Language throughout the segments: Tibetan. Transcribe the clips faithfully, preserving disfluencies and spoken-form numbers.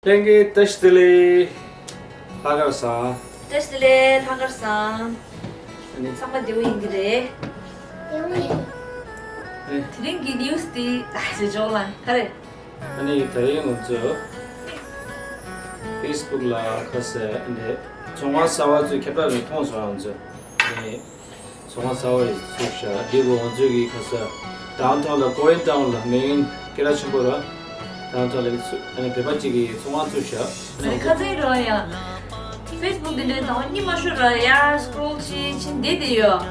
ལྷན་རྒྱས་བཀྲ་ཤིས་བདེ་ལེགས། ལྷག་དཀར་བཟང་། བཀྲ་ཤིས་བདེ་ལེགས། ལྷག་དཀར་བཟང་། ཨ་ནི། ཚང་མ་བདེ་པོ་ཡིན་གྱི་རེད། བདེ་པོ་ཡིན། ཨ་ནི། དེ་རིང་གི་ནིའུ་སི་དེ་ད་ཞེ་ཇོག་ལ་ག་རེ། ཨ་ནི་ད་རིང་ང་ཚོ་ཕེ་སི་བུག་ལ་ཁ་ཤས་ཨ་ནི་ཚོང་ཁང་གསར་པ་ཚོས་ཁྱབ་བསྒྲགས་རེ་མཐོང་སོང་ང་ཚོ། ཨ་ནི། ཚོང་ཁང་གསར་པ་ཡི་ཚུགས་ཤག་འདི་གོ་ང་ཚོའི་གི་ཁ་ས་ཌའུན་ཊའུན་ལ་ཀོ་རི་ཡན་ཊའུན་ལ་མིང་སྐད་གྲགས་ཆེན་པོ་ར། ཌའུན་ཊའུན་ལ་ཚུགས་ཨ་ནི་བོད་པ་གཅིག་གི་ཚོང་ཁང་ཚུགས་ཤག་ཨ་ནི་ཁ་ཚན་རོ་ཡ། ཕེ་སི་བུག་འདི་འདྲའི་དང་གཉིད་མ་ཤོར་ར་ཡ་སྐྲོལ་ཅི་ཕྱིན་བསྡད་དེ་ཡོད།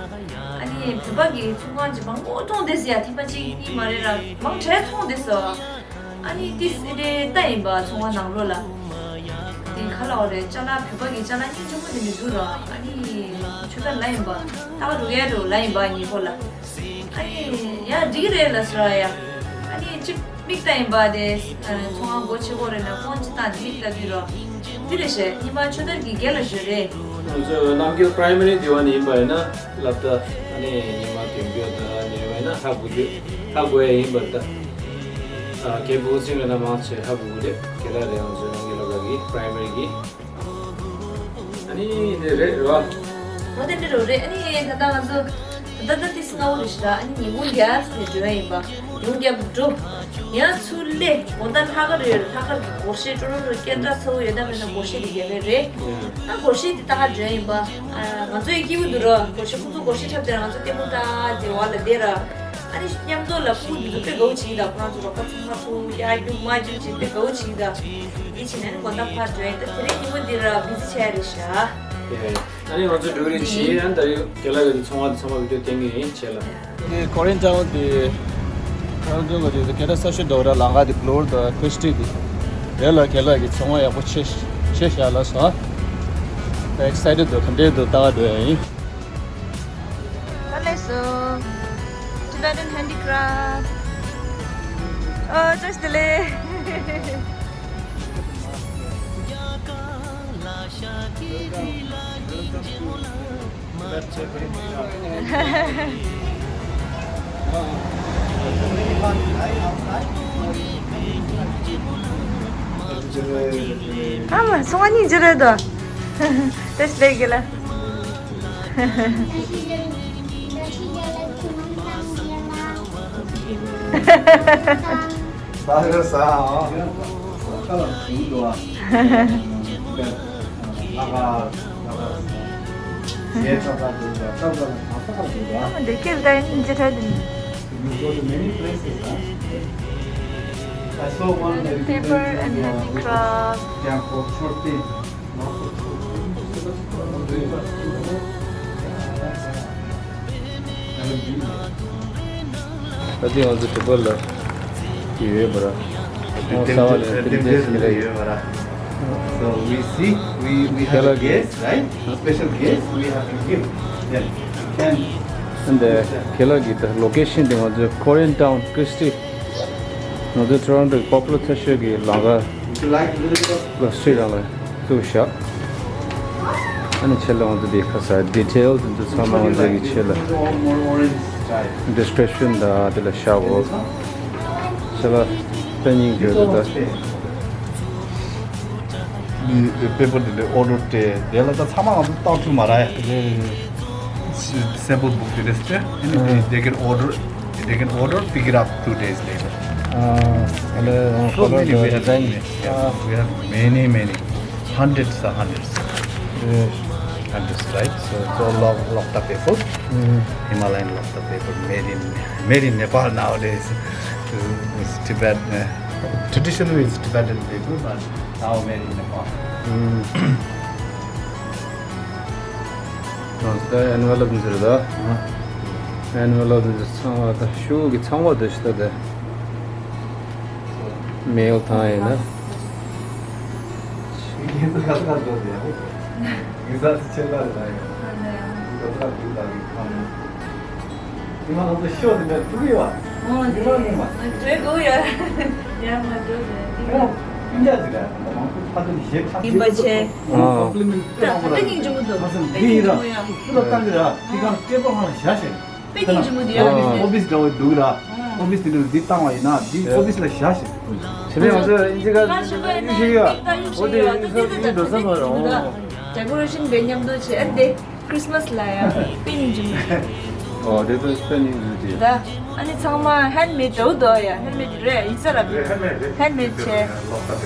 ཨ་ནི་བོད་པ་གི་ཚོང་ཁང་ཅིག་མང་པོ་མཐོང་བསྡད་ཟེར་ཡ་ཐེངས་མ་གཅིག་གཉིས་མ་རེད་ར་མང་གྲས་མཐོང་བསྡད་སོ། ཨ་ནི་ཏིས་ཨེ་རེ་ལྟ་ཡིན་པ་ཚོང་བ་ནང་ལོགས་ལ། དེ་ཁ་ལ་འོ་རེད་ཅ་ལག་བོད་པ་གི་ཅ་ལག་སྙིང་རྗེ་མོ་དེ་འདྲ་འདུག་ར། ཨ་ནི་ཆུ་ཚ་ལ་ཡིན་པ་ལྟ་ག་འགྲོ་གི་ཡ་འགྲོ་ལ་ཡིན་པ་ཉིན་ཁོ་ལ། ཨ་ནི་ཡ་འགྲིག་གི་རེད་ལ་ཟེར་ར་ཡ། ཨ་ནི་ཅི་མིག་ལྟ་ཡིན་པ་དེ་ཚོང་བ་སྒོ་ཕྱེ་གོ་རེད་ན་ཕོན་ཅི་བཏང་དེ་མིག་ལྟ་དུས་ར། འདི་རེད་ཤེ་ཉི་མ་ཆུ་དར་གི་རྒན་ལ་ཞོན་རེད། ང་ཚོ་རྣམ་རྒྱལ་པ་རའི་མ་རི་དེ་བ་ནས་ཡིན་པ་ཡིན་ན་སློབ་གྲྭ་ཨ་ནི་ཉི་མ་དེང་རྒྱུ་དང་ཉེ་བ་ཡིན་ན་ཧ་གོ་རྒྱུ་ཧ་གོ་ཡ་ཡིན་པར་ལྟ། ཨ་རྒན་བུ་ཚིག་ལ་ན་མང་ཆེ་ཧ་གོ་གི་རེད་དེ་ལ་རེད། ང་ཚོའི་རྣམ་རྒྱལ་སློབ་གྲྭ་གི་པ་རའི་མ་རི་གི་ཨ་ནི་དེ་རེད་རེད་བ། འོ་དེ་འདྲ་རེད། ཨ་ནི་ད་ལྟ་ང་ཚོ་ད་ལྟ་ཏི་སི་ང་འོ་རེད་ཤི་ར། ཨ་ནི་ཉིན་གུང་རྒྱབ་ནས་འགྲོ་ཡ་ཡིན་པ། ཉིན་གུང་རྒྱབ་འགྲོ། ཡང་ཚུར་སླེབས་དགོང་དག་ལྷག་དཀར་ཡོད་རེད། ལྷག་དཀར་གྱི་སྒོར་གཞས་ཀྲོ་རོ་རོ་སྐད་གྲགས་ཚ་བོ་ཡོད་ད་མེད་ན་སྒོར་གཞས་དེ་རྒྱབ་ཡོད་རེད། ཨ་སྒོར་གཞས་དེ་ལྟ་ག་འགྲོ་ཡ་ཡིན་པ། ང་ཚོ་ཡི་སྐྱིད་པོ་འདུག་ར། སྒོར་གཞས་ཁོང་ཚོ་སྒོར་གཞས་འཁྲབ་དེ་ང་ཚོ་ལྟད་མོ་ལྟ་དེ་བ་ལ་བསྡད་ར། ཨ་ནི་མཉམ་དུ་ལ་ཕྲུ་གུ་འདི་ཚོ་དཔེ་དགའ་བོ་བྱེད་ཀྱི་འདུག་ཁོ་རང་ཚོ་རོགས་པ་ཚང་མ་ཚོ་ཡ་རྒྱུག་མ་རྒྱུག་བྱེད་དཔེ་དགའ་བོ་བྱེད་ཀྱི་འདུག་འདི་བྱེད་ནས་ནི་དགོང་དག་ཕར་འགྲོ་ཡིན་ད་དེ་རིང་ཉིན་མོ་འདི་ར་བི་ཛི་ཆགས་ཡ་རེད་ཤག་ཨ་ནི་ང་ཚོ་འགྲོ་གི་རེད་ཅི་ཡང་ད་རེས་རྒན་ལགས་ཀྱི་ཚོང་བ་དེ་ཚང་མ་བི་ཌིའོ་བསྟན་གི་ཡིན་བྱས་ལ། དེ་ཀོ་རི་ཡན་ཊའུན་དེ་ཀོ་རི་ཡན་ཊའུན་ག་དེ་སྐད་གྲགས་ས་ཆ་འདྲ་བོ་ར་ལམ་ཁ་དེ་བྷ་ལོར་དང་ཁི་རི་སི་ཊི་དེ་དེ་ལ་རྒན་ལགས་ཀྱི་ཚོང་བ་ཡག་པོ་ཆེ་ཆེ་ཤག་ལ་སོང་། ད་ཨེག་སའི་ཊེཌ་འདུག་ག་འདྲས་འདུག་ལྟ་ག་འགྲོ་ཡ་ཡིན། ད་ལས་སོ། Tibetan handicraft. ཨོ་བཀྲ་ཤིས་བདེ་ལེགས། ཨ་མ་སོང་ཨ་ནི་ཇི་རེད་དོ། བཀྲ་ཤིས་བདེ་ལེགས་ལ། Paper and handicraft. ད་ཐེངས་ང་ཚོ་དེ་པར་ལ་ཡོད་པ་ར། ཁོང་གསར་པ་ནས་དེ་འདྲ་ཞིག་རེད། So we see, we, we have a guest, right? Special guest, we have to give them. Then, then. And the ཁྱེད་ལ་གི་ད་ལོ་ཀེ་ཤན་དེ་ང་ཚོ་ཀོ་རི་ཡན་ཊའུན་ཁི་རི་སི་ཊི། ང་ཚོའི་ཊོ་རོན་ཊོ་གི་པོ་པུ་ལར་ཆེ་ཤོས་ཀྱི་ལམ་ཁ་ལ་སི་ཊི་རི་ཊི་རང་ལ་བཙུགས་བཞག་ཨ་ནི་ཆེད་ལ་ང་ཚོ་འདི་ཁ་ས་ཌི་ཊེལ་དེ་ཚོ་ཚང་མ་ང་ཚོ་གི་ཆེད་ལ་ཌི་སི་ཀི་རིབ་ཤན་དང་དེ་ལ་བཞག་གོ་ཆེད་ལ་དཔེ་སྙིང་རྗེ་འདུག་ད། མི་པེ་པར་དེ་འདྲའི་ཨོ་ཌར་སྤྲད་དེ་ལ་ད་ཚང་མ་ང་ཚོ་བཏང་ཐུབ་མ་རེད། སེམ་པལ་བུག་དེ་འདྲ་སྤྲད། ཨ་ནི་they can order, they can order, pick it up two days later. ཨ་ལེ། So many, we have many, yeah, we have many, many, hundreds and hundreds. Hundreds, right? So it's all lock, locked up paper. Himalayan locked up paper, made in, made in Nepal nowadays. It's Tibet. Traditionally, it's Tibetan paper, but now made in Nepal. ད་ཨེན་ཝེ་ལོབ་འཛིར་ད། ཨེན་ཝེ་ལོབ་འཛིར་ཚང་བ་ད་ཤུ་གི་ཚང་བ་ད་ཤི་ད་ད། མེལ་ཐང་ཡིན་ན། ཡིན་པ་བྱས། ད་ད་སྙིང་རྗེ་མོ་འདུག་དཔེ་སྙིང་རྗེ་མོ་ཡ། དཔེ་སྙིང་རྗེ་མོ་འདུག་ཡ། ཨོ་ཕིས་འདྲ་བོ་འདུག་ལ། ཨོ་ཕིས་དེ་ནས་འདི་བཏང་བ་ཡིན་ན་འདི་ཨོ་ཕིས་ལ་བཞག་ཞིག་དེ་ནས་ང་ཚོ་ཨིན་ཇི་ག་ཡུལ་ཤེས་ཡོད། འོ་དེ་ཡུལ་ཤེས་ཡོད། ཌེ་ཀོ་རེ་ཤན་བེད་སྙམ་དུ་བྱས། ཨ་འདི་ཁྲིས་མས་ལ་ཡ་དཔེ་སྙིང་རྗེ་མོ། ཨོ་དེ་ཚོ་དཔེ་སྙིང་རྗེ་མོ་དེ། ད་ཨ་ནི་ཚང་མ་ཧན་མེད་འདྲ་བོ་འདུག་ཡ། ཧན་མེད་རེད་ཡིན་ས་ར། ཧན་མེད་བྱས། དཔེ་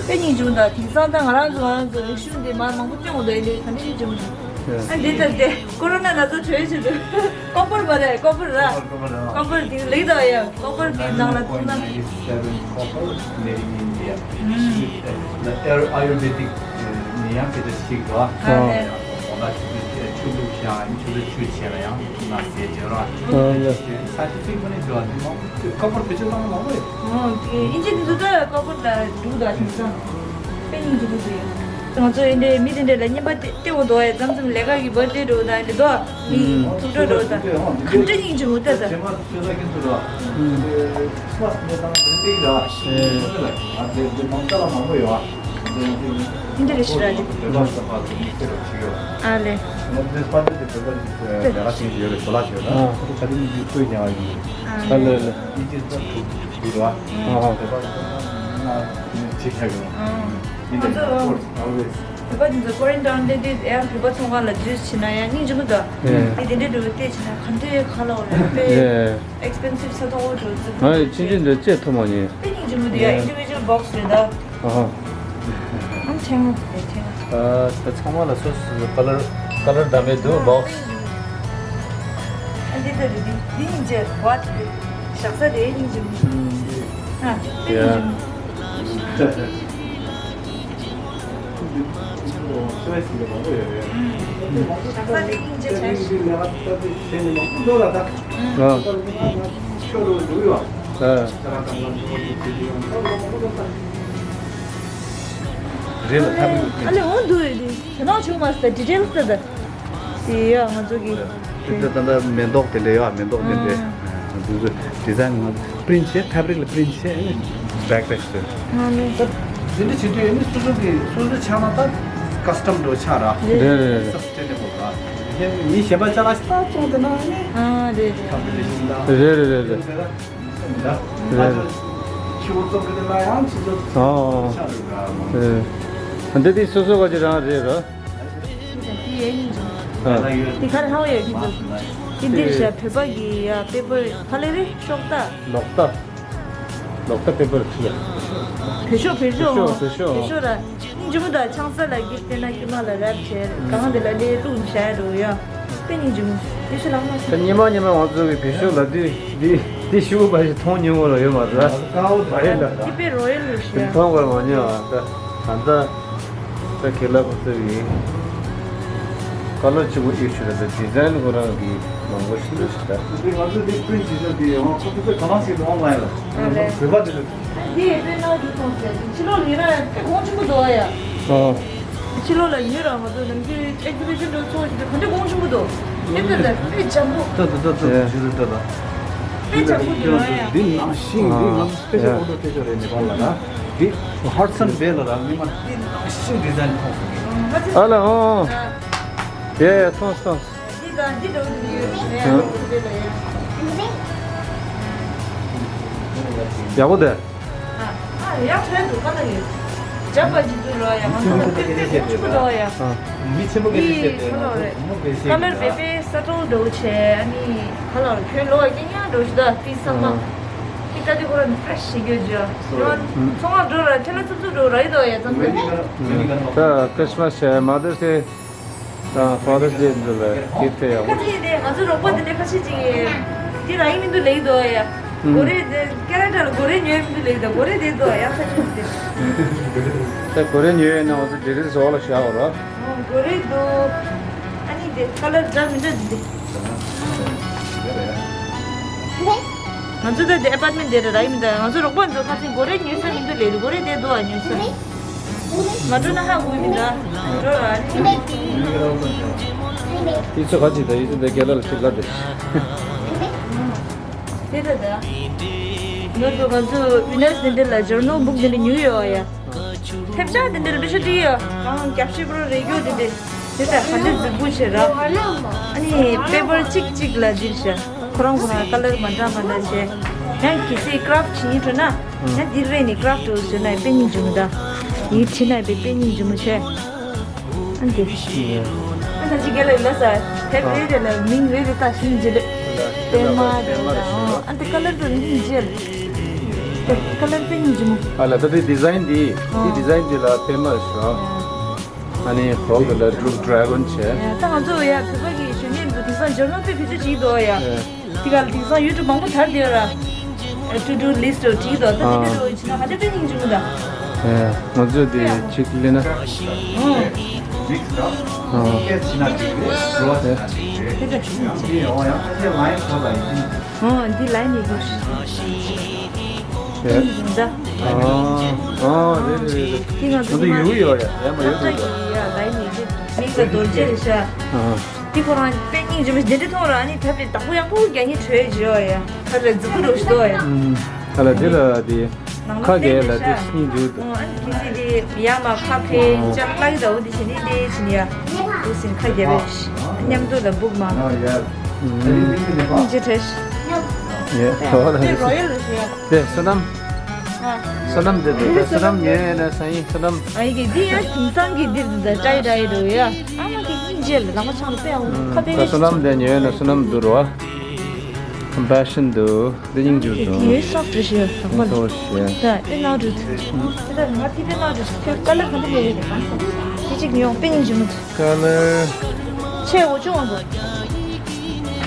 སྙིང་རྗེ་མོ་འདུག་དེང་སང་ད་ང་རང་ཚོ་ང་རང་ཚོ་རིག་གཞུང་འདི་མ་མང་པོ་སྟོན་འོང་འདུག་ཡ། འདི་ག་འདྲ་སྙིང་རྗེ་མོ་འདུག་ཨ་འདི་ལྟར་ཏེ་ཀོ་རོ་ན་ན་ཚ་བྲོས་བྱེད་དུས་ཀོ་པར་མ་རེད། ཀོ་པར་ར། ཀོ་པར་དེ་ལེགས་དང་ཡ། ཀོ་པར་དེ་ནང་ལ་ཐུག་ན། Ayurvedic ནི་ཡང་དེ་འདྲ་ཞིག་རེད། ཨ་ནི་ཆུ་ལུག་ཤ་ཡང་ཆུ་ལུག་ཆུ་བྱས་ལ་ཡང་ན་ཟས་བྱས་ར། Scientific མ་ནི་འདུག་ཨ་ནི་མང་པོ་ཀོ་པར་བེད་སྤྱོད་བཏང་ན་མང་པོ་རེད། ཨོ་དེ་ཨིན་ཇི་དེ་ཚོ་ད་ཀོ་པར་ད་འདུག་ད་དེང་སང་། དཔེ་སྙིང་རྗེ་པོ་ཞིག་ཡོད། ང་ཚོ་ཡིན་དེ་མི་དེ་འདྲ་ལ་རྔན་པ་སྟེར་དགོས་འདུག་ཨེ། མཚམས་མཚམས་ལས་ཀ་གི་བར་ཐི་ཌེ་འདྲ་བོ་དང་འདི་འདྲ་མི་ཐུག་འཕྲད་འདྲ་བོ་དང་ག་འདྲ་སྙིང་རྗེ་མོ་ལྟ་ད། འདི་འདྲ་རེད་ཤི་ར་འདི། ཨ་ལེ། ཨ་ལེ་ལེ། ཨ་ཨ། ང་ཚོ་བོད་པ་འདི་ཚོ་ཀོ་རེན་ཊིན་སླེབས་དུས་ཨེ་ཡང་བོད་པ་ཚོང་ཁང་ལ་འཛུལ་ཕྱིན་ན་ཡང་སྙིང་རྗེ་མོ་འདུག་ཨེ། དེ་དེ་འདྲའི་འགྲོ་བལྟས་ཕྱིན་ན་ག་འདྲའི་ཁ་ལོ་རེད་དཔེ། ཨེ། ཨེག་སི་པེན་སིབ་ས་ཐོག་འགྲོ་ཙི། ང་ཡི་ཕྱིན་ཅི་འདོད་ཅེས་ཐུབ་མ་ཉེ། དཔེ་སྙིང་རྗེ་མོ་འདུག་ཡ། ཨེ། ཨིན་ཌི་བི་ཇུ་ཨལ་བོག་སི་རེད་ད། ཨ་ཧ། ཨང་ཆེན་མོ་རེད་ཆེན་མོ། ཨ་ད་ཚང་མ་ལ་སོ་སོ་ཀ་ལར་ཀ་ལར་འདྲ་མེད་འདུག་བོག་སི། ཨ་འདི་ལྟ་རེད་འདི་འདི་སྙིང་རྗེ་བ་དེ་རེད། བཞག་ས་རེད་སྙིང་རྗེ་མོ། ཨ་དཔེ་སྙིང་རྗེ་མོ། རེད་ལ་ཐབས་ཨ་ལེ་འོང་འདུག་ཡོད་དེ་ཁྱེད་རང་བྱུང་མ་སོང་ད་ཌི་ཊེལ་སི་ད་ད། དེ་ཡ་ང་ཚོ་གི། དེ་ད་ད་མེ་ཏོག་དེ་འདྲ་ཡོད་མེ་ཏོག་དེ་འདྲ། ཨ། དེ་ཚོ་ཌི་ཛའིན་ང་ཚོ་པི་རིན་ཊི་བྱས་ཕེབ་རིག་ལ་པི་རིན་ཊི་བྱས་ཨ་ནི་བེག་པེག་བཟོས། ཨ་ནི། ད་དེ་འདྲ་བྱེད་དུས་ཨ་ནི་སོ་སོ་གི་སོ་སོ་ཆགས་ན་ད་ཀ་སི་ཊམ་འགྲོ་ཆགས་ར། རེད་རེད་རེད། སབ་སི་ཊེ་ནེ་བལ་ར། མི་གཞན་པ་ཅ་ལག་ཞིག་ད་བཙོང་དེ་ན་ཨ་ནི། ཨ་རེད་རེད། ཁམ་པི་ཊི་ཤན་ད། རེད་རེད་རེད་རེད། ད་རེད། ཁྱེའུ་བཙོང་གི་དེ་ལ་ཡང་ཆུ་ཚོད་ཨ་ཆགས་རེད་ར། རེད། འདི་དེ་སོ་སོ་ག་ཅི་རང་རེད་ར། དེ་ག་རེ་ཧ་ཡོད་ཀྱི་འདུག་དེ་འདིར་བཞག་བོད་པ་གི་ཡ་པེ་པར་ག་ལེ་རེད་ཤོག་ད། ལོག་ལྟ། ལོག་ལྟ་པེ་པར་ཁྱི་ཡ། བོད་ཤོག་བོད་ཤོག་བོད་ཤོག་བོད་ཤོག་བོད་ཤོག་ར། སྙིང་རྗེ་མོ་དང་ཆང་ས་ལ་གིབ་སྟེར་ན་སྐྱེས་མ་ལ་རབ་བྱས་གང་དེ་ལ་ལས་བླུགས་བྱ་རུ་ཡ། དཔེ་སྙིང་རྗེ་མོ། ཡེ་ཤེས་ལགས་མ་ད་ཉི་མ་ཉི་མ་ང་ཚོ་གི་བོད་ཤོག་ལ་དུས་འདི་འདི་ཤི་བོ་པ་ཞིག་མཐོང་མྱོང་བ་ལ་ཡོད་མ་རེད། མ་རེད་ལ། འདི་དཔེ་རོ་ཡལ་རེད་ཤི་ཡ། མཐོང་བར་མ་མྱོང་ཨ་ད་ད་ལྟ། ད་ཁེ་ལ་ཁོ་ཚོ་ཡིན། ཀ་ལར་གཅིག་པོ་ཨེ་ཤུ་རེད་ད་ཌི་ཛའིན་ཁོ་རང་གི་མང་པོ་ཞིག་འདུག་ཞིག་ད། འདི་ང་ཚོ་འདི་པི་རིན་ཊི་བྱེད་ས་འདི་ཡང་ཁོ་ཚོ་དཔེ་ག་ལ་ཞིག་འདུག་ཨོན་ལའིན་ལ། ཨ་ལེ། བོད་པ་འདི་ལ། འདི་དཔེ་ན་འདི་མཐོང་ཟེར་འདི་ཕྱི་ལོགས་ལ་ཡིན་ན་དཔེ་གོང་ཆེན་པོ་འདུག་ཨ་ཡ། ཨོ། ཕྱི་ལོགས་ལ་ཡོད་ར་ང་ཚོ་ནམ་རྒྱུན་ཨེག་ཛི་བི་ཤན་འགྲོ་ཚོགས་ཞིག་འདུག་ག་འདྲ་གོང་ཆེན་པོ་འདུག་དཔེ་ལྟ་ད་དཔེ་འཇམ་པོ། ལྟ་ད་ལྟ་ལྟ་ད་ལྟ་ད། དཔེ་འཇམ་པོ་འདུག་ཨ་ཡ། འདི་ནང་བཞིན་འདི་ང་ཚོ་སྤེ་ཤལ་ཨོར་ཌར་སྤེ་ཤལ་རེད་ནེ་པཱལ་ལ་ར། འདི་ཧ་ཌི་སན་བེ་ལ་ར་ཉི་མ་འདི་ནང་བཞིན་ཌི་ཛའིན་མཐོང་སོང་ངས། ཨ་ལ་ཧོ། ཡ་ཡ་མཐོང་སོང་། འདི་དང་འདི་འདྲ་བོ་འདི་ཡོད་རེད་ཧ། ཧ་ཧ། ཡག་པོ་འདུག་ཨ་ཡག་ཐོན་འདུག་ག་ལ་ཡོད། འཇམ་པ་ཅིག་འདུག་རོ་ཡ་ང་ཚོ་ལ་དཔེ་དཔེ་གོང་ཆེན་པོ་འདུག་ཡ། ཨ། མི་ཆེན་པོ་ག་ཚོད་བཤད་པའི་ང་ཚོ་བུ་མོ་ག་ཚོད་བཤད་ཀ་ལར་བེ་པེ་ས་ཏོག་འདྲ་བོ་བྱས་ཨ་ནི་ག་ལ་ཁྱོད་ལོ་བ་སྐྱེ་ཉག་འདྲ་བོ་ཞིག་ད་དཔེ་ས་མ། ཨ། ཁྱེད་ལྟ་དུས་ཁོ་རང་ཕྲ་ཞིག་ཡོད་ཅོ། ཚོང་ཁང་འགྲོ་ར་ཁྱེད་ལ་ཚུབ་ཚུབ་འགྲོ་ར་ཡི་དོ་ཡ་ཙམ་ཙམ། ད་ཁྲིས་མ་སི་བྱས་མ་དར་སི་ཌེ་དང་ཕ་དར་སི་ཌེ་འདི་ལ་གིབ་ཊི་ཡག་པོ། ཁ་ཅིག་ནས་ང་ཚོ་རོགས་པ་འདི་ནས་ཁ་ཤས་ཅིག་འདི་རང་ཡིན་མི་འདུག་ལེགས་འདུག་ཡ། ཨུམ། གོ་རེ་འདི་ཀ་ན་ཌ་ལ་གོ་རེ་ཉོས་མི་འདུག་ལེགས་འདུག་གོ་རེ་དེ་འདུག་ཡ་ཁ་ཅིག་འདི། ད་གོ་རེ་ཉོས་ཡོད་ན་ང་ཚོ་ཌི་ཊེལ་སི་འོག་ལ་བཞག་འོ་ར། གོ་རེ་འདུག་ཨ་ནི་དེ་ཀ་ལར་འདྲ་མི་འདྲ་འདི། ང་ཚོ་ད་དེ་ཨེ་པར་ཊི་མེན་ཊི་དེ་ར་རག་གི་མི་འདུག་ང་ཚོ་རོགས་པ་ཚོ་ཁ་སང་གོ་རེ་ཉོས་ས་མི་འདུག་ལས་རེད། གོ་རེ་དེ་འདུག་ཨ་ཉོས་ས། མ་འགྲོ་ན་ཧ་གོ་གི་མི་འདུག་འགྲོ་ར། དེ་ཚོ་ག་ཅིག་ད་ཡིག་ཚོ་དེ་རྒྱལ་ལ་ལ་ཅིག་ལབ་དེ། དེ་ད་ད། ང་ཚོ་ང་ཚོ་ཝི་ནས་དེ་འདྲ་ལ་ཇར་ནལ་བུག་དེ་འདྲ་ཉོས་ཡོད་ཨ་ཡ། ཐེབས་ཆག་དེ་འདྲ་ལ་པེ་ཤ་ཏི་ཡོད། གང་རྒྱབ་ཤིག་པོ་རེ་རྒྱུ་དེ་འདྲ། དེ་ལྟར་ཧ་ལས་རྫིག་པོ་བྱེད་ར། ཨ་ནི་པེ་པར་གཅིག་གཅིག་ལ་འདིར་བྱ། ཁོ་རང་ཁོ་རང་ཀ་ལར་མ་འདྲ་མ་འདྲ་བྱས། ཡང་གལ་སྲིད་ཀ་རབ་བྱེད་སྙིང་བྲོ་ན། ཡང་འདིར་རེ་ནི་ཀ་རབ་བྱེད་ཟེར་ན་དཔེ་སྙིང་རྗེ་མོ་འདྲ། ཡིད་ཆེས་ན་དཔེ་དཔེ་སྙིང་རྗེ་མོ་བྱས། ཨ་འདི། ཨ་ད་ཅི་ག་ལ་ཡིན་ན་ས། དེབ་རེ་རེ་ལ་མིང་རེ་རེ་བཏགས་ཤིང་རྗེ་ལེ། པད་མ་རེ་ལ་ཨ་ཨ་འདི་ཀ་ལར་དུ་མིང་རྗེ་ལེ། ཀ་ལར་དཔེ་སྙིང་རྗེ་མོ། ཨ་ལ་ད་དེ་ཌི་ཛའིན་འདི། འདི་ཌི་ཛའིན་འདི་ལ་པད་མ་རེ་ཞོ། ཨ་ནི་འོག་ཏུ་ལ་ཌུག་ཌ་ར་གོན་བྱས། ད་ང་ཚོ་ཡ་བོད་པ་གི་གཞོན་སྐྱེས་འདུག་དེང་སང་ཇར་ནལ་དཔེ་བེད་སྤྱོད་བྱེད་འདུག་ཡ། དེ་ག་ལ་དེང་སང་ཡུ་ཊུབ་མང་པོ་དར་བསྡད་ཡོད་ར། ཊུ་ཌུ་ལིསི་ཊི་བྲིས་འདུག་ད་དེ་འདྲ་རུ་བྱས་ན་ཧ་ཅང་དཔེ་སྙིང་རྗེ་མོ་འདུག་ང་ཚོས་དེ་ཅིག་ལས་ན། ཨོ། དེ་ད་ཅིག་ཨོ་འདི་ལ་ཡིན་ནི་འདུག་ཨོ་འདི་ལ་ཡིན་ནི་འདུག་ཨོ་ཨོ་རེད་རེད་རེད། དེ་ང་ཚོ་ང་ཚོ་ཡོད་ཡོད་རེད། ཡ་མ་ཡོད་ཡོད་རེད། ཡ་ལ་ཡིན་ནི་འདུག་མིང་ལ་རྡོ་རྗེ་རེད་ཤག་དེ་ཁོ་རང་དཔེ་སྙིང་རྗེ་མོ་དེ་འདྲ་མཐོང་ར། ཨ་ནི་ཐབ་ཀྱི་བདག་པོ་ཡག་པོ་རྒྱག་སྙིང་བྲོས་བྱོས་ཡ། ད་རེ་རྫིག་པོ་འགྲོ་ཞིག་འདུག་ཡ། ཨ་ལ་དེ་ལ་དེ་ཁ་རྒྱལ་ལ་དེ་སྙིང་རྗེ་འདུག་ཨ་ནི་ཁྱེད་ཚོས་དེ་ཡ་མ་ཁ་ཕེ་ཅག་ལག་ད་འོ་དེ་བྱེད་ནི་དེ་བྱེད་ནི་ཡ། དེ་སིན་ཁ་རྒྱལ་བས་མཉམ་དུ་ལ་སྦུག་མ་སྙིང་རྗེ་བྲོས་ཤིག་ཡ་ད་ལ་དེ་རོ་ཡལ་རེད་ཤག་དེ་བསོད་ནམས། ཨ། བསོད་ནམས་དེ་དེ་བསོད་ནམས་ཉོས་ཡོད་ན་སང་ཉིན་བསོད་ནམས། ཨ་ཡི་གེ་འདི་ཡང་དེང་སང་གི་འདིར་འདི་འདྲ་ཀྲའི་ཀྲའི་འགྲོ་ཡ། ཨ་མ་གི་སྙིང་རྗེ་ལ་ལག་པ་འཆང་ལ་དཔེ་ཡང་ཁ་དཔེ་ད་བསོད་ནམས་དེ་ཉོས་ཡོད་ན་བསོད་ནམས་འདུག་རོ། ཀམ་པེ་ཤན་འདུག་འདི་སྙིང་རྗེ་འདུག་ཡོད་སོགས་འདྲ་ཞིག་ཡོད་ལག་པ་ལ། ད་དེ་ནང་འགྲོ་དུས། དེ་ད་ང་དེ་དཔེ་ནང་འགྲོ་དུས་ཁྱོད་ཀ་ལར་གང་དུ་ཡོད་རེད། དེ་གཅིག་ཉོ་དཔེ་སྙིང་རྗེ་མོ་འདུག་ཀ་ལར། ཆེ་འོ་ཅུང་བ་འདུག་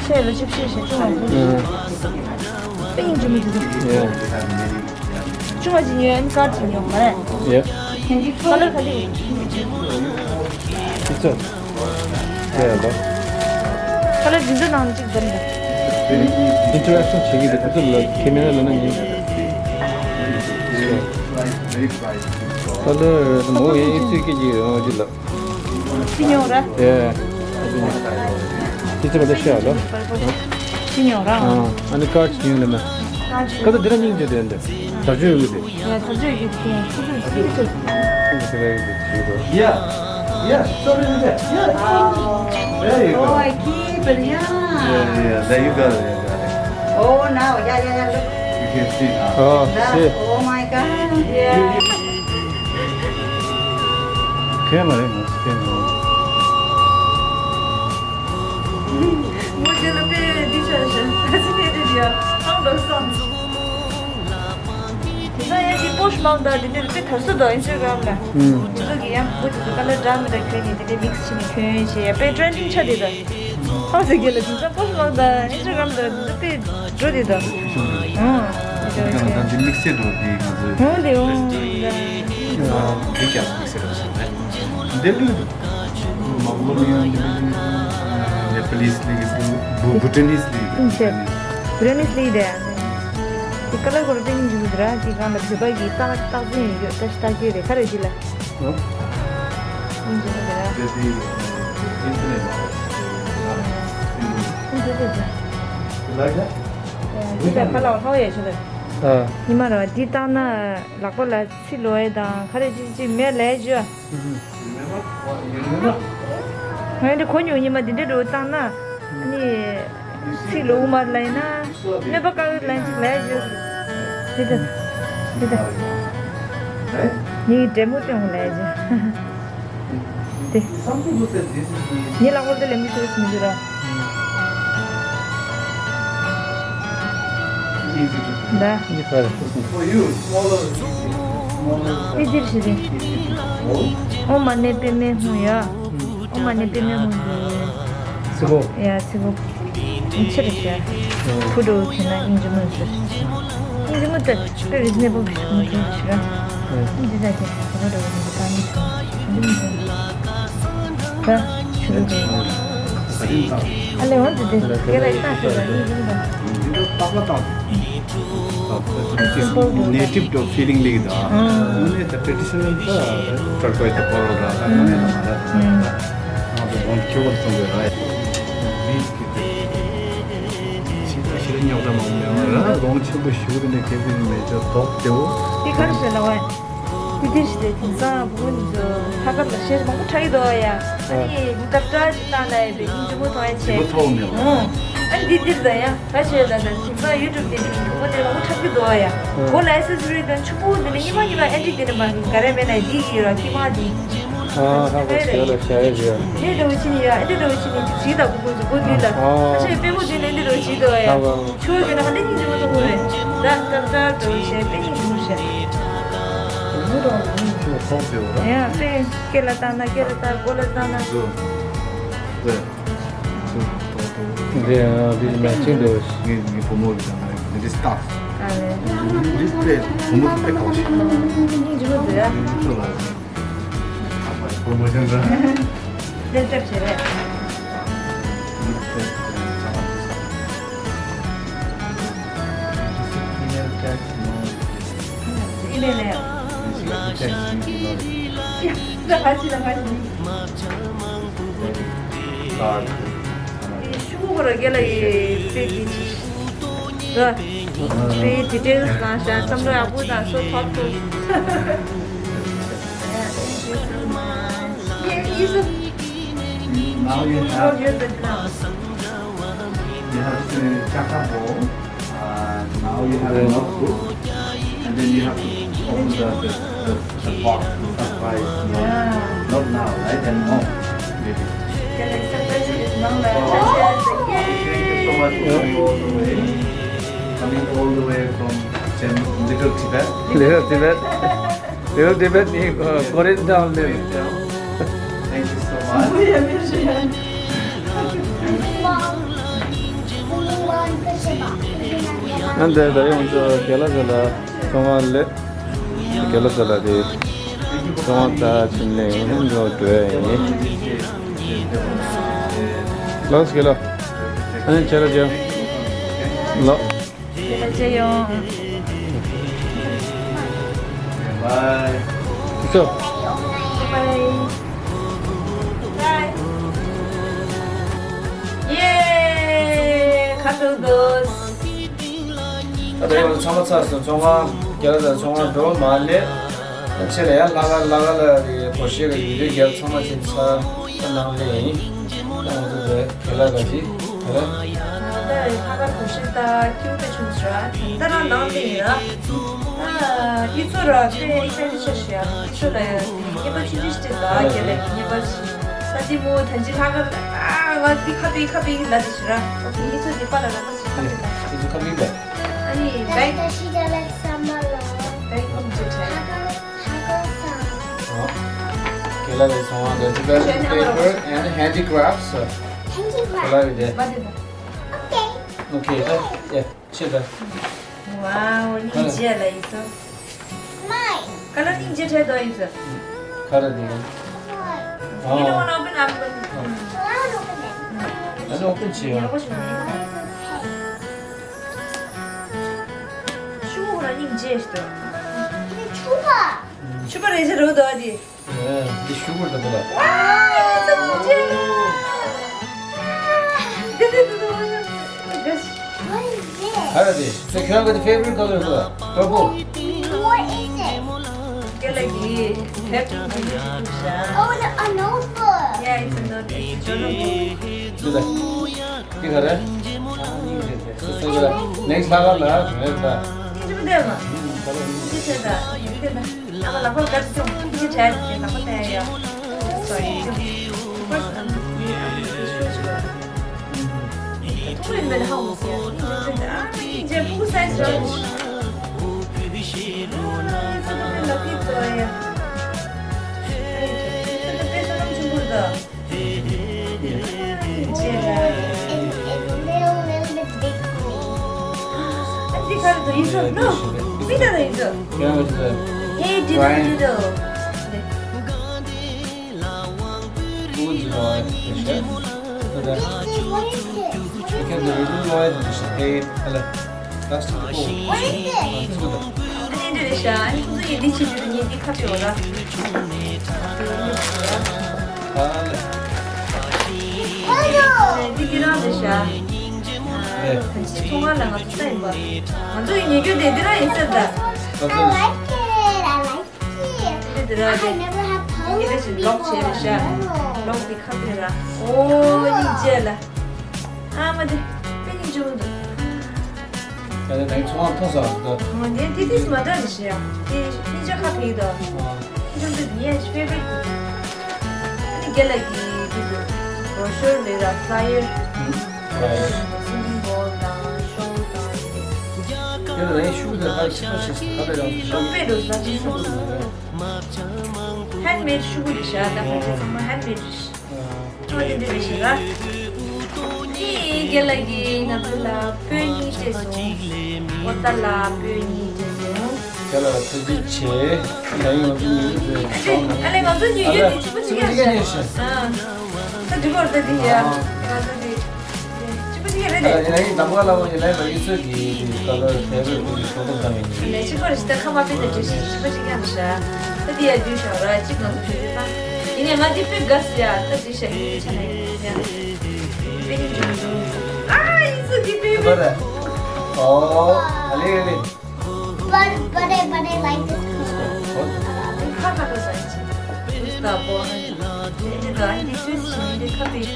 ཆེ་ལོ་བཅུ་བཞི་ཞེ་ཅུང་བ་འདུག་དཔེ་སྙིང་རྗེ་མོ་འདུག་ཡ། ཅུང་བ་ཅིག་ཉོས་ཨན་ཀར་ཅིག་ཉོས་མ་རེད། ཡ། ཁ་ལར་ག་འདྲ་ཡོད། དེ་ཚོ། ཡ་ལ། ཁ་ལར་འདི་ཚོ་ནང་གཅིག་འཛོམས་འདུག་ཨིན་ཊར་ཨེག་ཤན་བྱེད་ཀྱི་རེད། དེ་ཚོ་ལ་ཁེ་མེ་ར་ལ་ན་ཉིན། ཁ་ལར་མོ་ཡིན་སུས་སྐད་ཀྱི་ཡོང་གི་ལ། ཅི་ཉོ་ར། ཡ། ཅི་ཅི་བ་ད་ཤ་ལ། ཅི་ཉོ་ར། ཨ་ནི་ཀར་ཅི་ཉོ་ལ་མ། ཀར་ཅི། ཀ་ད་འདི་ར་སྙིང་རྗེ་དེ་འདི། དར་ཆོས་ཡོད་གི་དེ། ཡ་དར་ཆོས་ཡོད་གི་དེ། ཁུ་ཚུར་ཅི་ཚུར། ཁུ་ཚུར་ཡོད་གི་དེ། Yeah, yeah, sorry, yeah, yeah. There you go. Oh, I keep it, yeah. Yeah, yeah, there you go, there you go. Oh, now, yeah, yeah, yeah, look. You can see now. ཨོ། That, see. Oh my God, yeah. ཁྱེད་མ་རེད་མོ་ཁྱེད་མོ། མོ་དེ་ལ་དཔེ་འདི་ཆ་ཞིག་ཁ་སི་ནས་དེ་འདི་ཡ་ཧང་ལོ་སོང་། དེ་ས་ཡ་གི་པོ་ཤ་མང་ད་དེ་འདྲ་དཔེ་དར་སོ་དོ་ཨིན་སི་ཊ་གྷ་རམ་ལ། དེ་ཚོ་གི་ཡང་བུ་དེ་ཚོ་ཀ་ལར་འདྲ་མི་འདྲ་གྱོན་ནས་དེ་འདྲ་མིག་སི་བྱས་ནས་གྱོན་བྱས་ཡ་དཔེ་ཊྲེན་ཌིང་ཆགས་དེ་དོ། ཧང་སི་གི་ལ་དེ་ཚོ་པོ་ཤ་མང་ད་ཨིན་སི་ཊ་གྷ་རམ་ལ་དེ་ཚོ་དཔེ། འགྲོ་དེ་དང་། ཨང་། དེ་ག་ལ་ད་འདི་དམིགས་བསལ་འགྲོ་དེ་ང་ཚོའི། ཨང་དེ་ཨང་། འདི་ཀྱང་དམིགས་བསལ་རེད་བསམ་པས། འདི་ལུས། མོང་གོ་ལི་ཡན་འདི་ནེ་པ་ལིས་ལི་གི་བུ་བུ་ཊ་ནིས་ལི་གི་ཨང་ཆེ། བུ་ཊ་ནིས་ལི་དེ། དེ་ཀ་ལར་གོར་པེ་ཉིན་འཇུག་དེ་ར་དེ་གང་ལ་བོད་པ་གི་རྟགས་རྟགས་འཛིན་ཡོད་ཡོད་ལྟ་ཞིག་ལྟ་རྒྱུ་རེད་ཁ་རེ་ཅི་ལ། ཨང་། ཉིན་འཇུག་དེ་ར། ཨང་། དེ་དེ་དེ། ལ་ཡ། འདི་ལྟར་ཁ་ལག་ཧ་ཡ་ཆེ་ལ། ཨ། ཉི་མ་ར་འདི་བཏང་ན་ལག་པ་ལ་ཚིལ་ལོ་ཡ་དང་ཁ་རེ་ཅིག་ཅིག་མེད་ལས་བརྗོད། ང་འདི་གོ་མྱོང་ཉི་མ་འདི་འདྲ་རུ་བཏང་ན་ཨ་ནི་ཚིལ་ལོ་དབུ་མར་ལ་ཡིན་ན་གནོད་པ་དཀའ་བའི་ལན་ཅིག་ལས་བརྗོད། འདི་ལྟར་འདི་ལྟར་ངའི་འབྲས་མོ་སྟོན་ལས་བརྗོད། དེ། ངའི་ལག་པར་དེ་ལེན་གྱི་ཤོར་མི་འདུག་ར། ད། འདི་འདིར་ཞིག་རེད། ཨོཾ་མ་ཎི་པདྨེ་ཧཱུྃ་ཡ། ཨོཾ་མ་ཎི་པདྨེ་ཧཱུྃ་ཡ། ཚིག་གོ། ཡ་ཚིག་གོ། ཆེ་རེད་ཤག་ཕུ་འགྲོ་བྱས་ན་སྙིང་རྗེ་མོ་ཟེར། སྙིང་རྗེ་མོ་ད་དཔེ་རི་ཛི་ནེ་བལ་ཞིག་མོ་ཟེར་ཤག་འདི་ད་དེ་ད་འགྲོ་བ་ད་མི་ཚོ་འདི་མི་ཚོ་ད་ཆུ་རུ་རེད། ཨ་ལེ་འོན་ཏེ་དེ་སྐད་ལ་ཡི་ད་ཤོད་ལ་སྙིང་རྗེ་མོ་ད། ནེ་ཊིབ་ཌོག་ཕི་ལིང་ལིག་དང་། དངོས་གནས་ད་ཊེ་ཌི་ཤི་ནལ་ད་ཊར་ཀོའི་ཛི་དང་ཀོ་རལ་ར་ད་དངོས་གནས་ད་མ་ར་ད་ང་ཚོ་གོང་ཁྱོད་བར་གསུངས་པའི་ར་ཡ་མིས་ཀི་ཏི་ཤི་ད་ཤི་ར་རྙོག་དྲ་མང་མེད་བ་ར་གོང་ཆེན་པོ་ཞུ་རེ་ནས་ཁེ་ཕི་མེ་ཅོར་ཐོག་དེའོ། དེ་གར་ཤེ་ལ་བ་ཡ། དེ་དེ་ཞིག་དེ་དེང་སང་བུ་ཀུན་ཚོ་ལྷག་དཀར་ལ་ཤེས་མང་པོ་ཁྲ་གི་འདུག་ཡ། ཨ་ནི་མི་ཏབ་ཏྲ་ཅིག་བཏང་ན་ཡ་བེ་ཡིན་ཇི་མོ་མཐོང་ཡ་ཆེ། ཨང་། ཨ་ནི་འདི་འདིར་ད་ཡ་ག་ཆེ་ད་ད་དེང་སང་ཡུ་ཊུབ་དེ་དེ་གོ་དེ་མང་པོ་ཁྲ་གི་འདུག་ཡ། གོ་ལ་ཨེ་སེ་སི་རི་དང་ཆུ་བུ་དེ་ནི་ཉི་མ་ཉི་མ་ཨེ་འགྲིག་དེ་ནི་མ་ག་རེ་མེད་ན་འདི་གི་ར་ཁྱི་མ་དེ། ཨ་ཧ་གོ་ཤེ་ལ་ཤ་ཡ་ཡ། ཧེ་འདྲ་བོ་ཆི་ནི་ཡ་ཨེ་འདྲ་བོ་ཆི་ནི་དེ་ཞིག་ད་གོ་གོ་ཚོ་གོ་དུས་ལ་ཨ་ཤེ་པེ་མོ་དེ་ནི་འདི་རོ་ཞིག་འདུག་ཡ། ཆུ་བུ་དེ་ནི་ཧ་ལས་ཉིན་ཇི་མོ་མཐོང་གོ་རེད། ད་ཀ་ཀ་འདྲ་བོ་ཤེ་པེ་ཉིན་ཇི་མོ་ཤེ། ཡང་དཔེ་སྐེ་ལ་བཏགས་ན་སྐེ་ལ་བཏགས། མགོ་ལ་བཏགས་ན། འདི་ཡང་འདི་མ་ཅིག་འདུག་ངའི་ངའི་བུ་མོ་གི་ད་ང་འདི་སྟག་ཨ་ལེ། འདི་དཔེ་བུ་མོ་དཔེ་གང་ཞིག་འདི་འཇུ་འདི་ཡ། འདི་ཚོ་ལ་བུ་མོ་ཅན་འདྲ། ལེབ་ལེབ་བྱེད་རེད། འདི་དཔེ་ཅང་མ་འདུག་ས། ཨི་མེལ་ལས། ད་ཧ་ཅི་ལ་ཧ་ཅི། ཤུ་གུ་ར་རྒྱ་ལ་ཡི་པེ་གི་ཅི། ད་པེ་ཌི་ཊེལ་སི་གང་ཤ་བསམ་བློ་ཡག་པོ་དང་སོ་ཐོག་ཏུ། Now you have, you have to check up all. Uh, now you have a notebook, and then you have to open the, the, the, the box to surprise. No, not now, right? And home, maybe. Thank you so much for coming all the way. Coming all the way from Chen, Little Tibet. Little Tibet. Little Tibet ནི་ཀོ་རི་ཡན་ཊའུན་ནས། Thank you so much. ཨ་འདི་ད་ཡོང་ཚོ་རྒན་ལགས་ཚོ་ལ་ཚོང་ཁང་ལས། རྒན་ལགས་ཚོ་ལ་དེ་ཚོང་ཁང་ད་ཕྱིན་ནས་ཡོང་འགྲོ་འགྲོ་ཡ་ཡིན། ལགས་རྒན་ལགས། ཨ་ནི་ཁྱེད་ལ་ཅི་ལགས། ཁྱེད་ལ་ཅི་ཡོང་། Bye. ཚོ། Bye. Bye. ཡེ། ཁ་ཐུག་འདུག་ད་ལྟ་ཡང་ཚང་མ་ཚར་སོང་། ཚོང་ཁང་རྒྱ་ལ་དང་ཚོང་ཁང་འགྲོ་མ་ལས། ཆེ་ལ་ཡང་ལྷག་དཀར་ལྷག་དཀར་ལ་རེད་སྒོར་གཞས་ལ་ཡིན་དུས་རྒྱ་ཚང་མ་ཕྱིན་ཚར་ད་ནང་ལས་ཡིན། ད་ང་ཚོ་དེ་རྒན་ལགས་ག་ཅི་ད་རེད། ད་ལྷག་དཀར་སྒོར་གཞས་ད་ཁྱེའུ་དེ་བྱུང་ཟེར་ར་ད་རང་ནང་དེ་ཡིན་ར། ཨ་དེ་ཚོ་ར་དཔེ་ཨི་ཕན་ཆེ་ཤོས་ཡ། དེ་ཚོ་ལ་ཡ་ཉེས་པ་ཆུང་ཆུང་ཞིག་སྤྲད་ད་རྒན་ལགས་ཀྱི་ཉེས་པ་ཞིག་ད་དེ་མོ་ད་ཅི་ལྷག་དཀར་ཨ་ང་དེ་ཁ་པའི་ཁ་པའི་ལ་དེ་ཞིག་ར། ཨོ་དེ་ཚོ་དེ་པ་ལ་ར་མ་ཞིག་ཁ་པའི་ད། དེ་ཚོ་ཁ་པའི་ད། ཨ་ནི་བེག་ད་ཤི་ད་ལ་ས་མ་ལ། བེག་ཁོམ་ཅི་ཁྲ། ཧ་གོ་ཧ་གོ་ས། ཨོ། རྒན་ལགས་ཀྱི་ཚོང་ཁང་དེ་Tibetan paper and handicrafts. Handicraft. རྒན་ལགས་ཀྱི་དེ། མ་དེ་ད། Okay. Okay. ཨ་ཡེ། ཤེས་ད། Wow, སྙིང་རྗེ་ལ་ཡིན་ཚོ། ཀ་ལར་སྙིང་རྗེ་བྲལ་དོ་ཡིན་ཚོ། ཁ་ར་དེ། You don't wanna open up. ཨ་ནི་ཨོ་པན་བྱེད་ཡ། ཤུ་གུ་ར་སྙིང་རྗེ་ཞིག་ཏུ། ཆུ་པ་རེ་ཞིག་རུ་དོ་དེ། འདི་ཤུ་གུར་དང་པོ་ལ། ཨ། ཡ་ཚ་ཅེ་ལ། What is this? ཁ་ར་དེ། ཁྱོད་ཁྱོད་ཀྱི་favorite color ལ། Purple. What is it? ཀེ་ལ་གི་favorite color ཞིག་ཤ། Oh, the, a notebook. Yeah, it's a notebook. It's a journal book. འདི་ལ། འདི་ག་རེ། ཨ་ནི་འདི་རེད། སོ་སོ་གི་ལ། Next ལྷག་དཀར་ལ་རེད་ད། འདི་ཆུ་བདེ་མ། ཁ་ར་འདི། འདི་ཆེ་ད། འདི་ཆེ་ད། ཨ་མ་ལགས་པ་དགའ་སྐྱོང་། འདི་ཆེ་ད། ལག་པ་བསྟན་ཡ། Sorry. First, um, yeah, I'm pretty sure she was. ཐུག་ཡིན་མེད་ཧ་མོ་སི་ཡ། ཨ་མ་ཡིན་ཇེ་ཕུག་སའི་ཇོ། ཨ་ཙི་ཙི་ལ་ཕི་ཙོ་ཡ། ཨ་ཙི་ཙི་ལ་ཕི་ཙོ་ནམ་ཆུང་གུར་དོ། ཨ་ཙི་ཁར་དུ་ཡིན་ཙོ་ནོ། མི་ད་ད་ཡིན་ཙོ། Hey, ditto, ditto. Who would you like to share? What is it? What is it? What is it? What is this? ཨ་ནི་འདི་རེད་ཤག་ཨ་ནི་ཁོ་ཚོ་ཡིན་འདི་ཕྱི་དྲོ་ངས་འདི་ཁ་ཕྱེ་བ་ར། ཨ་ལེ། འདི་འདི་རང་རེད་ཤག་ཨ་ད་ཅི་ཚོང་ཁང་ལ་ང་ཚོ་ས་ཡིན་པ། ང་ཚོ་ཡི་ཉེ་རྒྱུ་དེ་འདི་རང་ཡིན་ཟེར་ད། I like it. I like it. འདི་འདི་རང་རེད། I never have tongue འདི་རེད་ཤག་ལོག་བྱས་རེད་ཤག before. ལོག་འདི་ཁ་ཕྱེ་ར། ཨོ་ཡིན་རྗེས་ལ། ཨ་མ་དེ་དཔེ་སྙིང་རྗེ་མོ་འདུག་ད་ནི་ཚོང་ཁང་མཐོང་ས་འདུག་ངོ་ནས་དེ་དུས་མ་འདྲ་རེད་ཤག་དེ་ཧིན་ཇ་ཁ་ཕེ་དོ། ཨ། ཧིན་ཇ་དེ་ངའི་ཕེ་བ་རེད་འདུག་ཨ་ནི་རྒན་ལགས་ཀྱིས་དེ་དུ་བྷོ་ཤོར་ལས་ར་ཕ་ལ་ཡར། ཕ་ལ་ཡར། སིང་གིང་བོལ་དང་ཤོལ་དང་དེ། དེ་ལ་ངའི་ཤུ་གུ་དེ་ཧ་ཆེ་པོ་ཞིག་ཧ་ལས་རང་ཤོག་པའི་རུ་ས་ཆེ་ཤོག་ཧན་མེད་ཤུ་གུ་རེད་ཤག་ད་ཕལ་ཆེར་ཚང་མ་ཧན་མེད་རེད། ཨ། ཅོ་དེ་འདྲ་རེད་ཤག་ར། དེ་རྒན་ལགས་ཀྱིས་ང་ཚོ་ལ་པོད་གཉིས་སྤྲད་སོང་། ཨོ་ད་ལ་པོད་གཉིས་སྤྲད་སོང་། རྒན་ལགས་ལ་ཐུགས་རྗེ་ཆེ། ད་ཡིན་ང་ཚོ་ཉོ་རྒྱུ་དེ་ཨ་ལེ་ཨ་ལེ་ང་ཚོ་ཉོ་རྒྱུ་དེ་གཅིག་པ་གཅིག་རྐྱང་ཤག་ཨ། ད་འགྲིག་གོ་རེད་ད་དེ་ཡ། ང་ཚོ་དེ་གཅིག་པ་གཅིག་རྐྱང་རེད་དེ། ཡིན་ན་ཡིན་དང་པོ་ལ་ཡིན་ན་ཡིན་ད་ཡིན་ཚོད་ཀྱི་དེ་ཀ་ལོར་ཕེ་བོ་རི་ཊི་ཀྱི་ཤོག་བུ་བཏང་ཡིན། ལས་བྱེད་པ་རེ་ཞིག་ད་ཁ་མ་དཔེ་དེ་འདྲ་ཞིག་གཅིག་པ་གཅིག་རྐྱང་རེད་ཤག་ད་དེ་ཡ་དུས་ཤག་ར་གཅིག་ང་ཚོ་ཞུ་རྒྱུ་ད། ཡིན་ནའི་ང་དེ་དཔེ་དགའ་སི་ཡ་ད་དེ་ཤག་ཡིན་ཆ་ནས་ཡ། དཔེ་ནི་འཇུ་འཇུ། ཨ་ཡིན་ཚོད་ཀྱི་དཔེ་བོ། ཨོ། ཨ་ལེ་ཨ་ལེ། But, but I, but I like this color. ཁ་ཁ་ཁ་ཁ་ཅི། ད་བོ། འདི་འདི་ད་འདི་ཤུ་ཤི་འདི་ཁ་པི།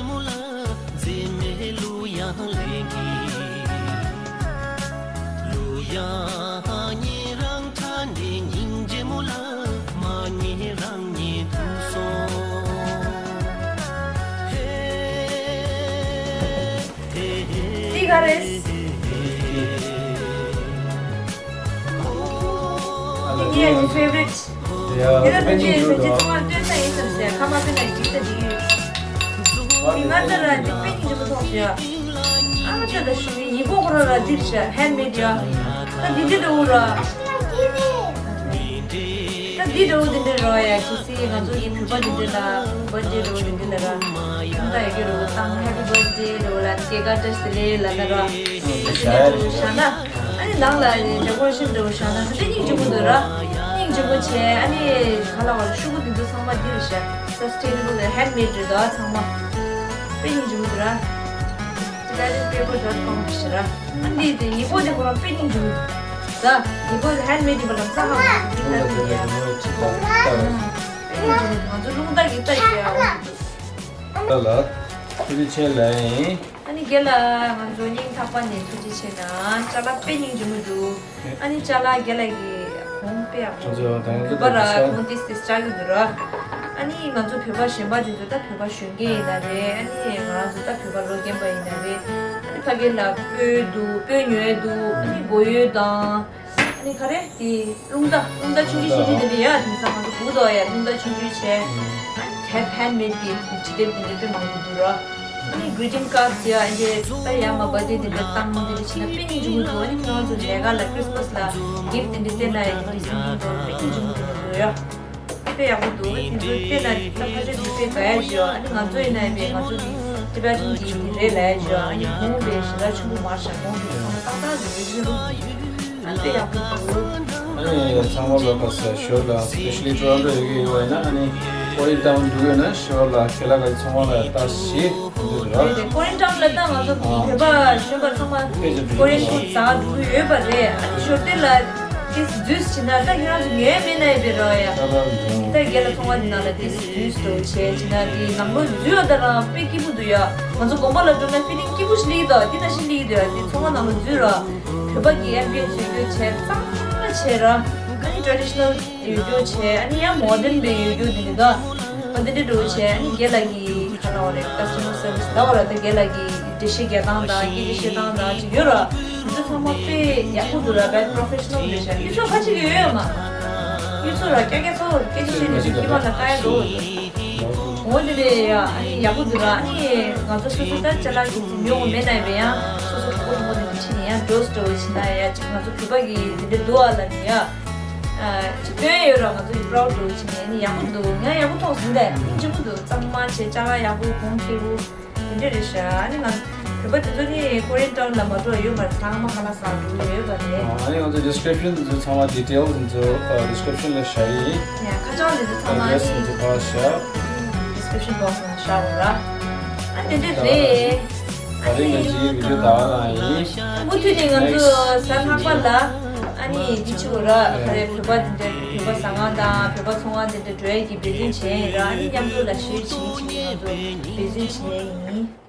འདི་ག་རེད། འདི་ངའི་ཕེ་བ་རི་ཊི། ཡ། འདི་ལ་ད་ཅི་ད་ཅི་ཚང་མ་སྟོན་ས་ཡིན་བསམ་སེ་ཁ་མ་ཕེ་ན་འགྲིག་ས་འགྲིག་ཡོད། མི་ང་ད་ར་འདི་དཔེ་སྙིང་རྗེ་པོ་མཐོང་སོང་ཡ། ཨ་མ་ཆ་ད་ཞུ་ཡི་ཡི་པོ་ཁོ་ར་ར་འདི་རེད་ཤག་ཧན་མེད་ཡ། ད་འདི་འདི་འདྲ་བོ་ར། ད་འདི་འདྲ་བོ་འདི་འདྲ་ར་ཡ་ཁྱེད་སི་ང་ཚོ་ཡི་བོད་པ་འདི་འདྲ་ལ་བར་ཐི་ཌེ་འདྲ་བོ་འདི་འདྲ་ལ་ར། ད་ཡ་གི་ར་བོ་ད་ཧེ་པི་བར་ཐི་ཌེ་འདྲ་བོ་ལ་ཀེ་ཀ་ཀ་ཊ་ཆི་ལེ་ལ་ད་ར། ད་འདི་འདྲ་བོ་བཞག་ན། ཨ་ནི་ནང་ལ་ཌེ་ཀོ་རེ་ཤན་འདྲ་བོ་བཞག་ན་ད་འདི་སྙིང་རྗེ་པོ་འདུག་ར། སྙིང་རྗེ་པོ་བྱས་ཨ་ནི་ག་ལ་བ་ཤུ་གུ་འདི་ཚོ་ཚང་མ་འདི་རེད་ཤག་སས་ཊེ་ནེ་བལ་ཧན་མེད་རེད་ད་ཚང་མ། དཔེ་སྙིང་རྗེ་པོ་འདུག་ར། Tibetan paper dot com གི་ཞེ་ར། ཨ་འདི་དེ་ཡི་གོ་དེ་ཁོ་རང་དཔེ་སྙིང་རྗེ་པོ་འདུག་ད་ཡི་གོ་དེ་ཧན་མེད་དེ་བ་ལམ་སང་ཧ་མ་འདི་ད་དེ་ཡ། དཔེ་སྙིང་རྗེ་པོ་འདུག་ང་ཚོ་རླུང་རྟ་གི་རྟ་ཞེ་ཡ། ལ་ལ། ཐུགས་རྗེ་ཆེ་ལ་ཡིན། ཨ་ནི་རྒན་ལགས་ང་ཚོ་སྙིང་ཐག་པ་ནས་ཐུགས་རྗེ་ཆེ་གནང་། ཅ་ལག་དཔེ་སྙིང་རྗེ་མོ་འདུག་ཨ་ནི་ཅ་ལག་རྒན་ལགས་ཀྱི་གོང་དཔེ་ཡག་པོ་འདུག་ང་ཚོ་བོད་པ་ར་གོང་ཏིས་ཏིས་བཅག་གི་འདུག་ར། ཨ་ནི་ང་ཚོ་བོད་པ་གཞན་པ་དེ་ཚོ་ད་བོད་པ་གཞོན་སྐྱེས་ཡིན་ན་རེད། ཨ་ནི་ང་རང་ཚོ་ད་བོད་པ་ལོ་རྒན་པ་ཡིན་ན་རེད། ཨ་ནི་ཕ་གི་ལ་སྤོས་འདུག་སྤོས་ཉོས་འདུག་ཨ་ནི་སྒོ་ཡོལ་དང་། ཨ་ནི་ག་རེ་དེ་རླུང་རྟ་རླུང་རྟ་ཆུང་ཆུང་ཆུང་ཆུང་དེ་འདྲ་ཡ་དེང་སང་ང་ཚོ་སྒུག་དོ་ཡ་རླུང་རྟ་ཆུང་ཆུང་བྱས། ཨ་ནི་དེབ་ཧན་མེད་ཀྱི་འབྲི་དེབ་དེ་འདྲ་དཔེ་མང་པོ་འདུག་ར། ཨ་ནི་གི་རི་ཊིང་ཀར་ཌི་ཡ་ཨ་འདྲ་ད་ཡ་མ་བར་ཐི་ཌེ་དེ་འདྲ་བཏང་དེ་འདྲ་བྱས་ན་དཔེ་སྙིང་རྗེ་མོ་འདུག་ཨ་ནི་ཁྱེད་རང་ཚོ་ལས་ཀ་ལ་ཁྲི་སི་མ་སི་ལ་གིཕ་ཊི་དེ་འདྲ་སྟེར་ན་ཡ་དེ་འདྲ་སེམས་སྙིང་རྗེ་མོ་དཔེ་སྙིང་རྗེ་མོ་འདུག་ཡ། དཔེ་ཡག་པོ་འདུག་དེ་ཚོ་བལྟས་ན་ད་ཕལ་ཆེར་དེ་དཔེ་དགའ་ཡ་ཞིག་ཡོད། ཨ་ནི་ང་ཚོ་ཡིན་ན་ཡིན་པས་ང་ཚོ་དེ་ཊི་བེ་ཊན་གྱི་དེ་རེད་ལབ་ཡ་ཞིག་ཡོད། ཨ་ནི་གོང་དཔེ་ཞེ་དྲག་ཆེན་པོ་མ་རེད་ཤག་གོང་དེ་ཚང་མ་ཏག་ཏག་རེད་ཤག་ཨ་ནི་དཔེ་ཡག་པོ་འདུག་ཨ་ནི་ཚང་མ་ལ་ཁ་གསལ་ཞོར་ལ་སི་པེ་ཤ་ལི་ཊོ་རོན་ཊོ་ཡོད་ཀྱི་ཡོད་པ་ཡིན་ན་ཨ་ནི་ཀོ་རི་ཡན་ཊའུན་འགྲོ་གི་ཡོད་ན་ཞོར་ལ་ཁྱེད་ལ་ག་ཚང་མ་ལ་ལྟ་ཞིག་རེད་དེ་ཀོ་རི་ཡན་ཊའུན་ལ་ད་ང་ཚོ་བོད་པ་གཞོན་པ་ཚང་མ་ཀོ་རི་ཡན་ཁུལ་འཛག་འགྲོ་གི་ཡོད་པ་རེད། ཨ་ནི་ཞོར་དེ་ལ་ཏིས་འཛུལ་ཕྱིན་ན་ད་ཁྱེད་རང་ཚོ་ཉོས་མེད་ན་ཡོད་པའི་རོ་ཡ། ད་རྒན་ལགས་ཚོང་བ་འདི་ནང་ལ་ཏིས་འཛུལ་འགྲོ་བྱས་ཕྱིན་ན་དེ་ནང་ལོགས་འཛུལ་བ་ད་རང་དཔེ་སྐྱིད་པོ་འདུག་ཡ། ང་ཚོ་དགོན་པ་ལ་འགྲོ་ན་ཕི་ལིང་སྐྱིད་པོ་ཞིག་སླེབས་ཀྱི་འདུག་དེ་ནང་བཞིན་སླེབས་ཀྱི་འདུག་ཡ། དེ་ཚོང་བ་ནང་ལ་འཛུལ་ར། བོད་པ་གི་ཨེམ་བི་ཡེན་སི་ཡོད་རྒྱུ་བྱས་གཙང་མ་བྱས་ར། ཨ་ནི་ཊེ་རེ་ཌི་ཤ་ནལ་ཡོད་རྒྱུ་བྱས་ཨ་ནི་ཡང་མོ་ཌན་པའི་ཡོད་རྒྱུ་དེ་འདྲ་འདུག་ཨ་འདི་འདྲ་འགྲོ་བྱས་ཨ་ནི་རྒན་ལགས་ཀྱི་ག་ལ་བ་རེད། ཀ་སི་ཊ་མར་སར་བི་སི་ལ་བ་ར་ད་རྒན་ལགས་ཀྱི་འགྲེལ་བཤད་རྒྱག་སྟངས་དང་སྐད་ཆ་བཤད་སྟངས་དང་ཅིག་ཡོད་ར། འདི་ཚང་མ་དཔེ་ཡག་པོ་འདུག་ར། བེ་རི་པོ་རོ་ཕེ་ཤ་ནལ་རེད་ཤག་དངུལ་ཆུ་ཁ་ཅིག་ཡོད་ཡོད་མ། དངུལ་ཆུ་ར་ཀྱ་ཀྱ་ཚོ་སྐད་ཆ་བཤད་ནས་ཅིག་ཁྱི་པ་ལ་ལྟ་ཡ་འགྲོ། འོ་དེ་ལས་ཡ་ཨ་ནི་ཡག་པོ་འདུག་ར། ཨ་ནི་ང་ཚོ་སོ་སོ་ད་ཅ་ལག་གི་ཉོ་དགོས་མེད་ན་ཡང་སོ་སོ་གྲོགས་པོ་གྲོགས་པོ་དེ་འདྲ་ཕྱིན་ནས་ཡང་འགྲོ་སི་འགྲོ་བྱེད་ན་ཡ་ཅིག་ང་ཚོ་བོད་པ་གི་དེ་འདྲ་འདུག་ཨ་ལ་ནི་ཡ། ཅིག་སྟོན་ཡོད་ར། ང་ཚོ་ཡི་པ་རའུ་ཌི་འདྲ་བོ་བྱེད་ནས་ནི་ཡག་པོ་འདུག་ང་ཡག་པོ་མཐོང་སོང་། དེ་སྙིང་རྗེ་པོ་འདུག་གཙང་མ་བྱས་ཅ་ལག་ཡག་པོ་གོང་འཕེལ་པོ་དེ་འདྲ་རེད་ཤག་ཨ་ནི་ང་ བོད་པ་དེ་ཚོ་ནི་ཀོ་རི་ཡན་ཊའོན་ལ་མ་འགྲོ་ཡོད་མ་རེད། ཚང་མ་ཁ་ལག་ཟ་འགྲོ་ཡོད་པ་རེད། ཨ་ནི་ང་ཚོ་ཌི་སི་ཀི་རིབ་ཤན་དེ་ཚོ་ཚང་མ་ཌི་ཊེལ་སི་དེ་ཚོ་ཌི་སི་ཀི་རིབ་ཤན་ལ་བཞག་ཡིན། ཡ་ཁ་བྱང་དེ་ཚོ་ཚང་མ་ཨེ་ཌི་རེ་སི་དེ་ཚོ་ཕར་བཞག་ཌི་སི་ཀི་རིབ་ཤན་བྷོག་སི་ནང་བཞག་འོང་ར། ཨ་དེ་འདྲ་རེད། ད་རིང་ང་ཚོའི་བི་ཌི་ཡོ་ད་ག་རང་ཡིན། མུ་མཐུད་ནས་ང་ཚོ་གཟའ་ལྷག་པ་ལ་ཨ་ནི་འདི་ཆུ་ར་ག་རེ་བོད་པ་དེ་འདྲ་བོད་པ་ཟ་ཁང་དང་བོད་པ་ཚོང་ཁང་དེ་འདྲ་འགྲོ་ཡས་ཀྱི་འབད་བརྩོན་བྱས་ཡིན་ར། ཨ་ནི་མཉམ་དུ་ལ་ཤེར་བྱེད་ཀྱི་ང་ཚོ་འབད་བརྩོན་བྱས་ཡིན།